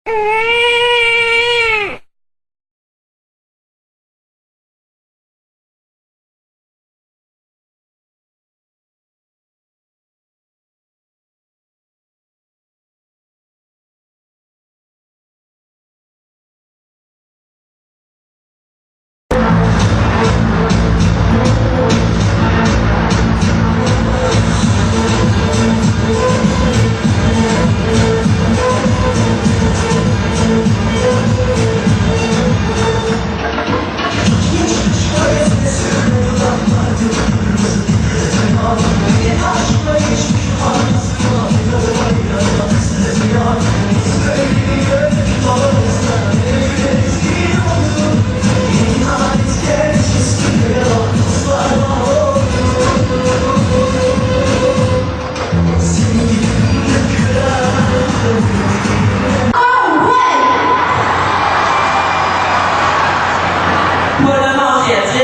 快乐冒险之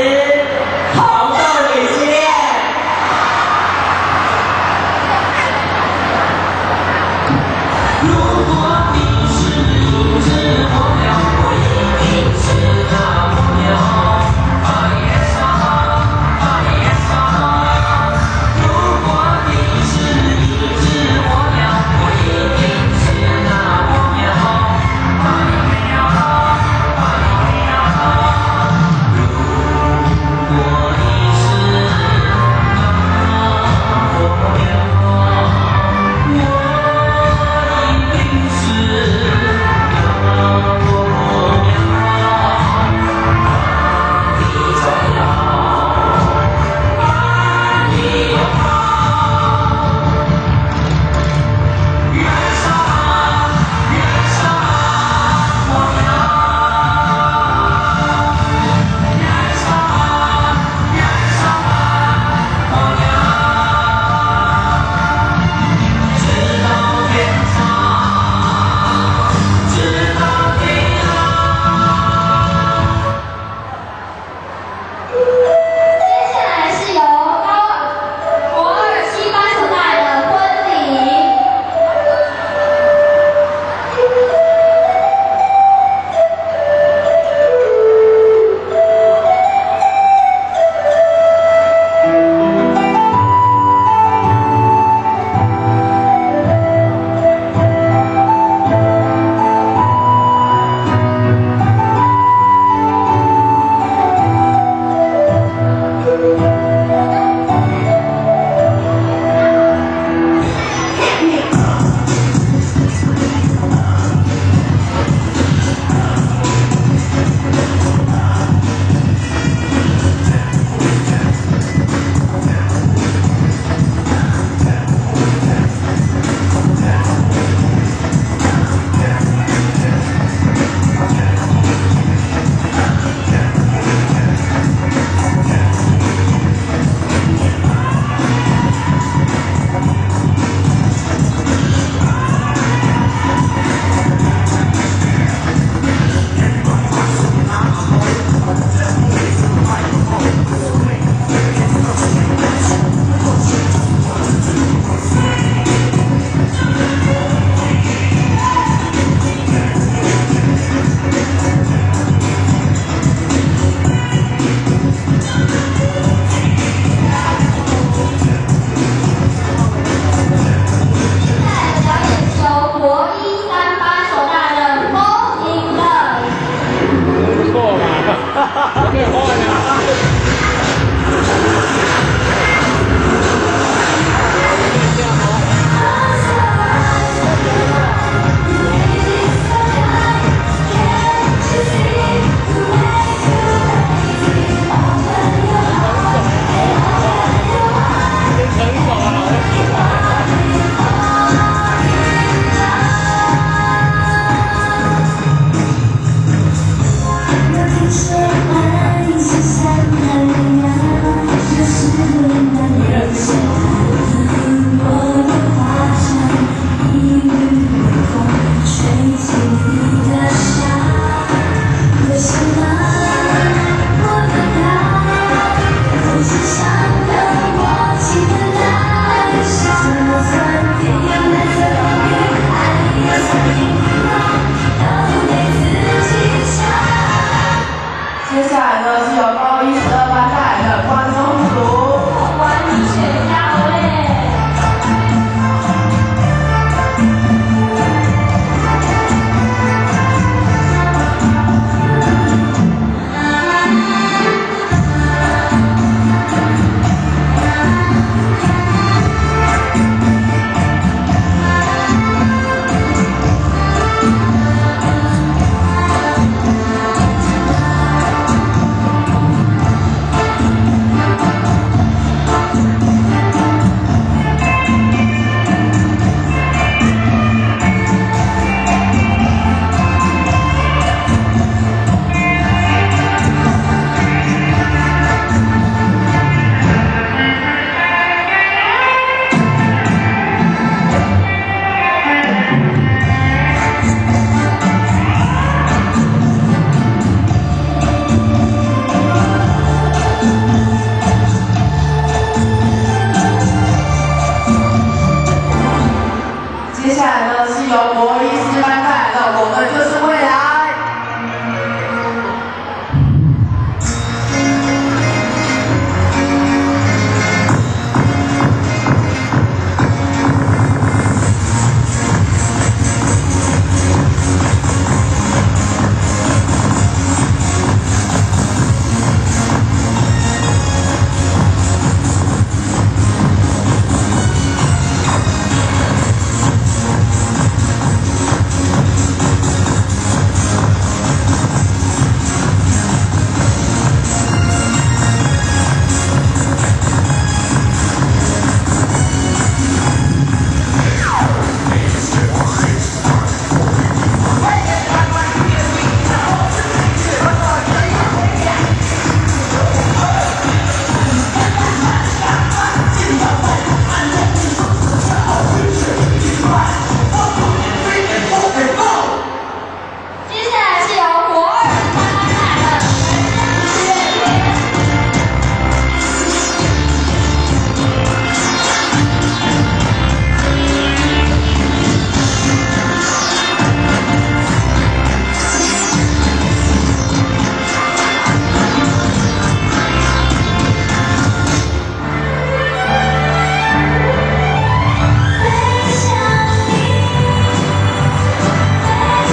红豆女系列。如果你是一只火鸟，我一定是那火鸟。如果你是一只火鸟，我一定是那火鸟。如果你是那火鸟，我一定是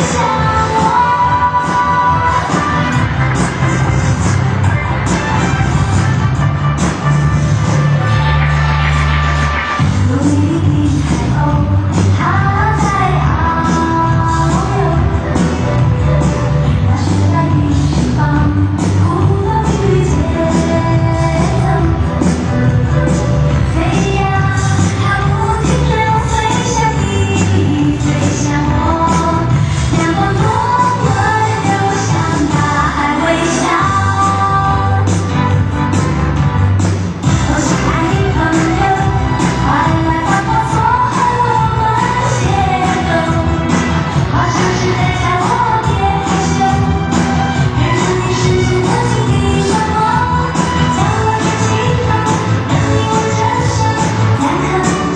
向我。路一定海鷗，它在遨遊。那是白雲翅膀，鼓動與節奏。飛呀，它不停留，飛向你，飛向我。陽光多溫柔，向大海微笑。我親愛的朋友，快來幫我撮合我們邂逅。好像是在叫我別害羞，看着你深深的緊閉雙眸，將我的心頭，等你握着手，兩顆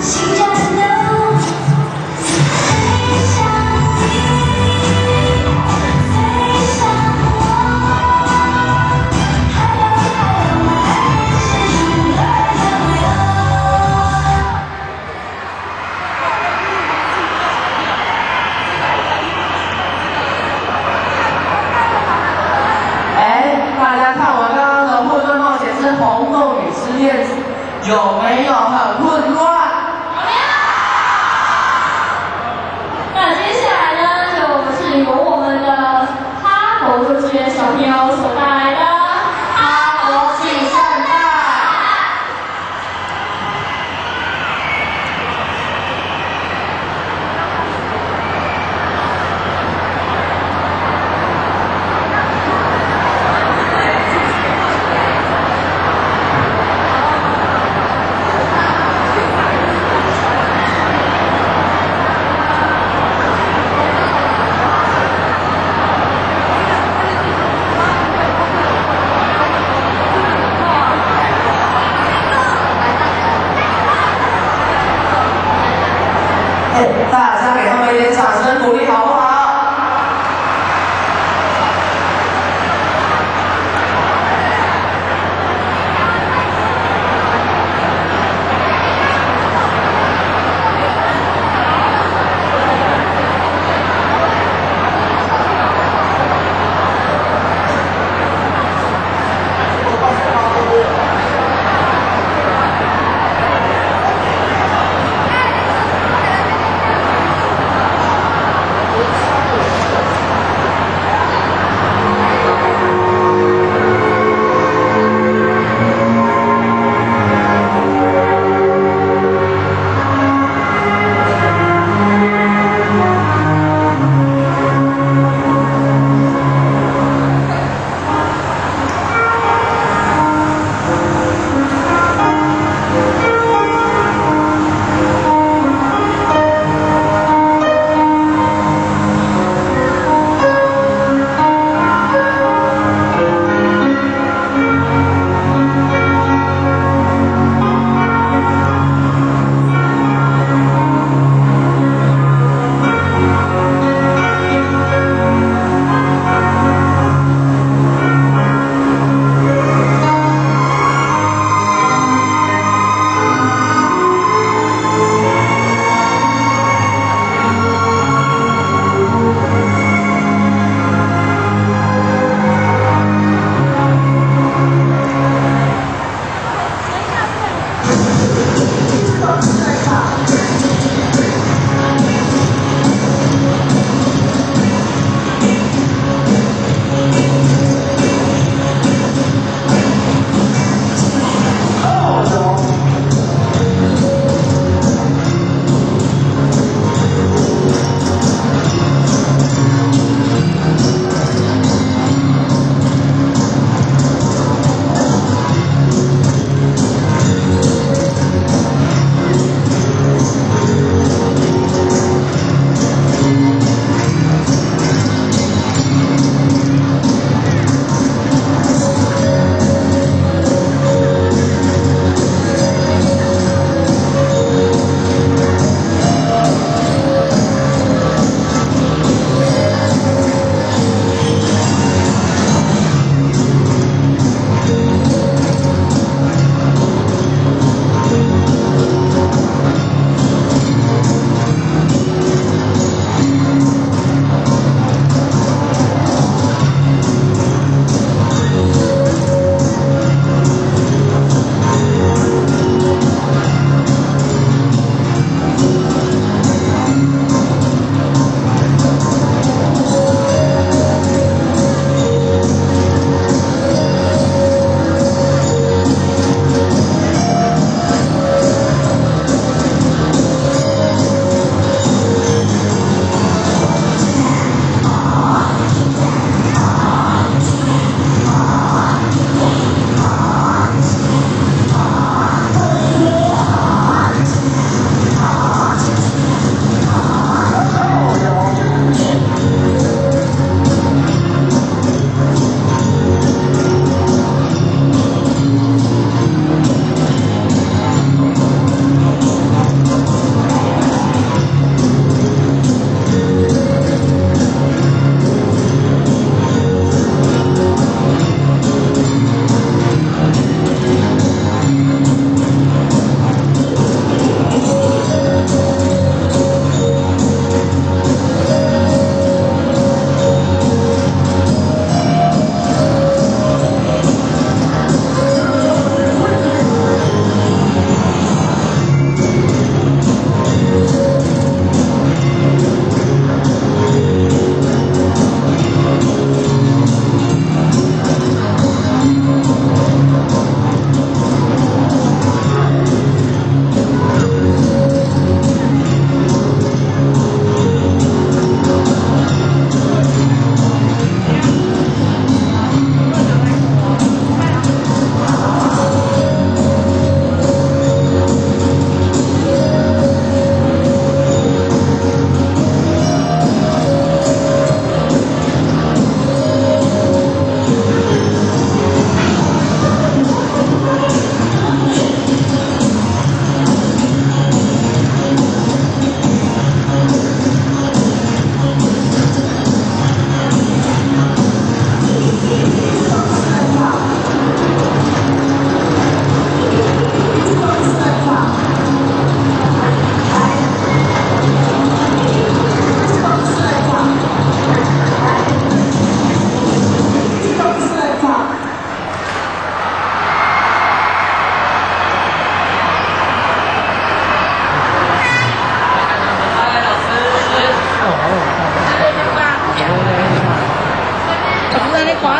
心戰鬥。飛向你，飛向我，海鷗海鷗，海深處樂悠悠。哎，大家看完剛剛的混亂冒險之紅豆與失戀，有沒有很混亂？那接下來呢，就是由我們的哈佛幼稚園小朋友所帶來的哈佛慶聖誕。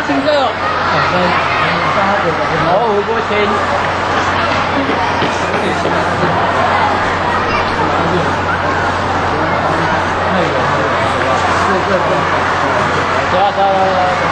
清楚。我有過錢。走啊走走走。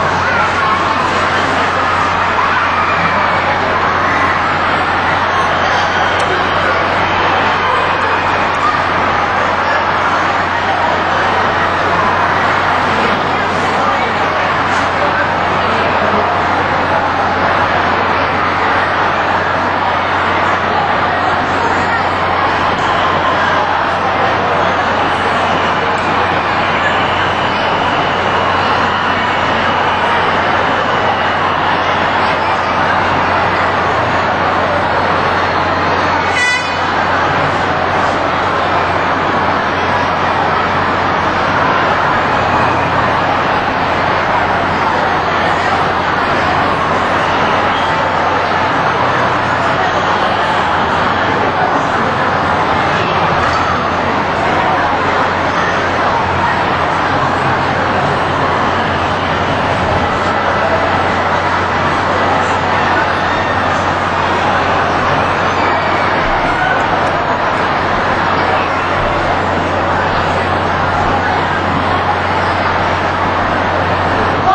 哇，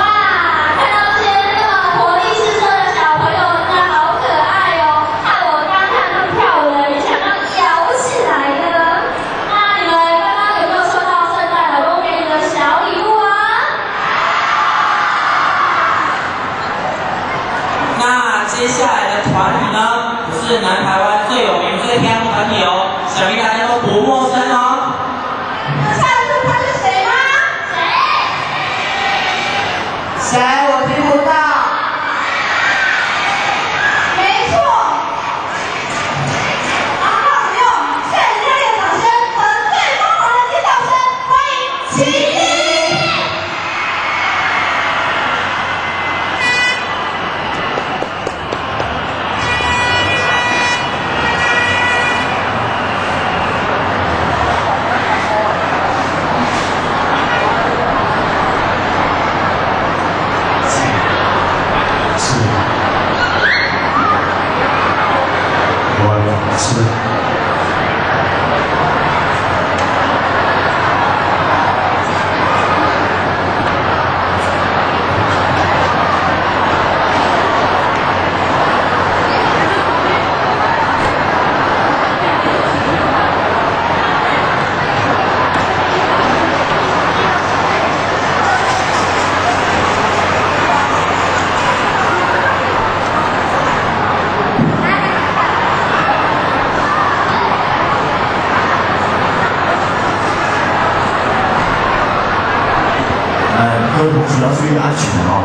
看到這些這麼活力四射的小朋友，真的好可愛哦！看我剛看他們跳舞呢，也想要搖起來呢。那你們剛剛有沒有收到聖誕老公給你們的小禮物啊？那接下來的團體呢，可是南台灣最有名、最強的團體哦，想必大家都不陌生哦。猜得出他是誰嗎？誰？誰？我聽不到。沒錯。好，那我們用最熱烈的掌聲和最瘋狂的尖叫聲，歡迎奇蹟！是，one two。各位同學要注意安全哦。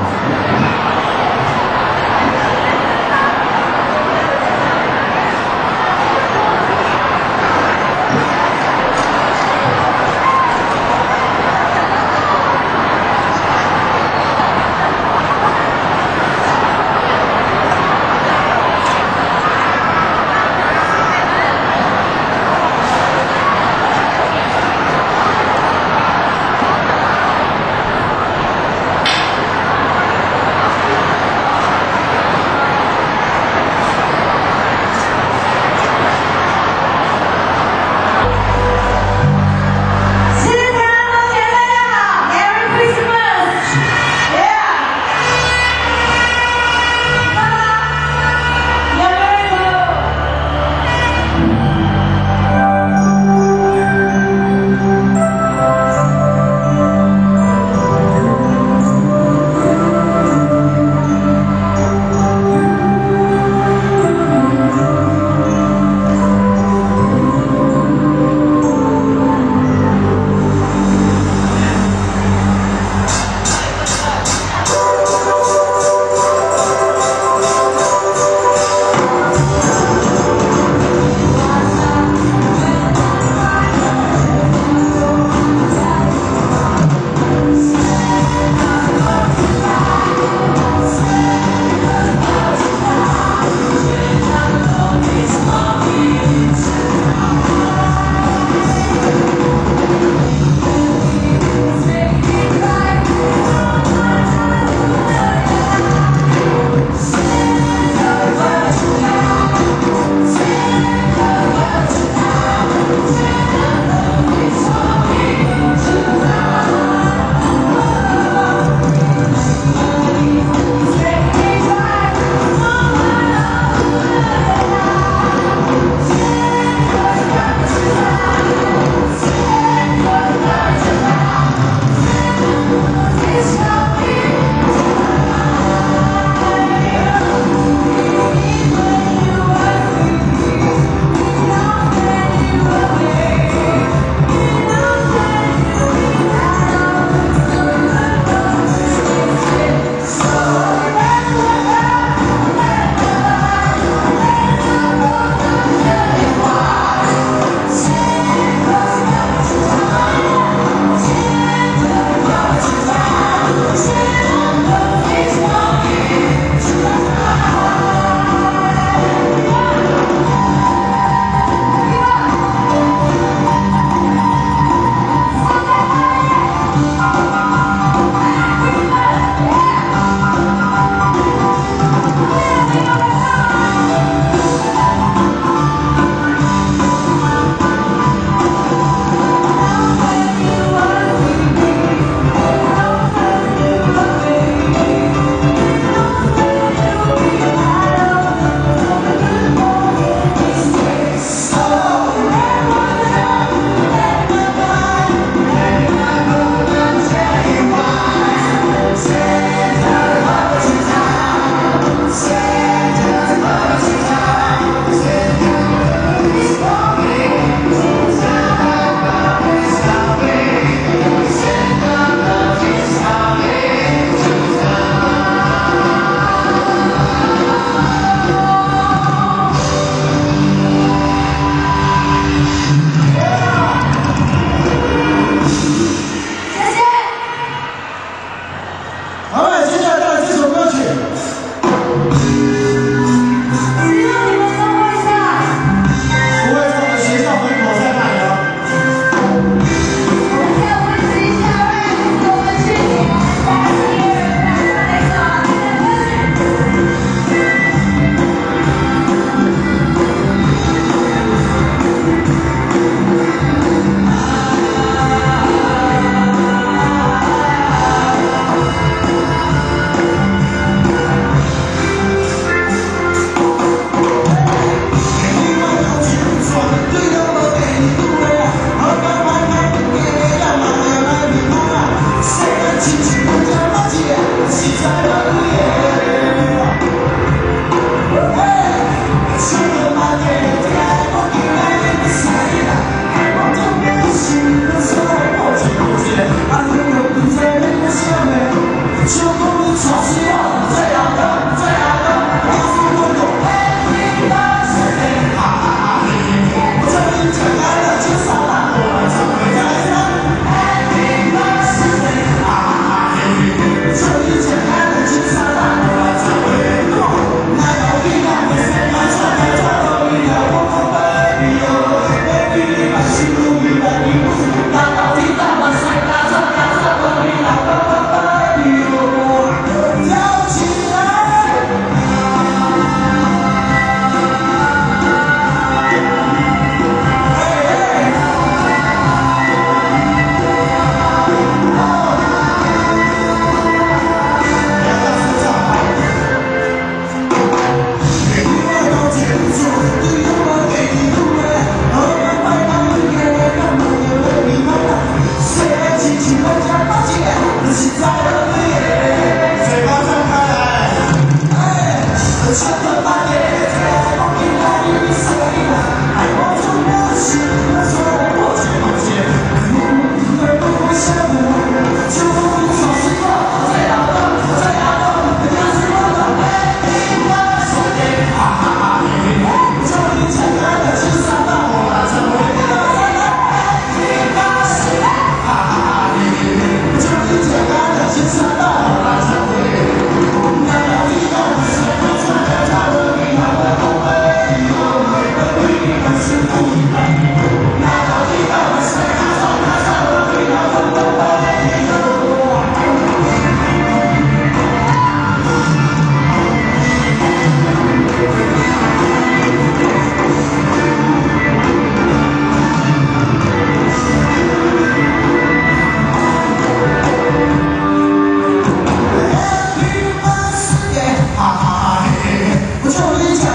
我就你食甲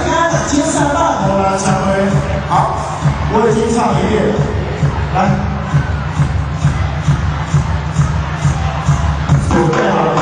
2300五六十岁。好，我已經唱一遍了，來，準備好了嗎？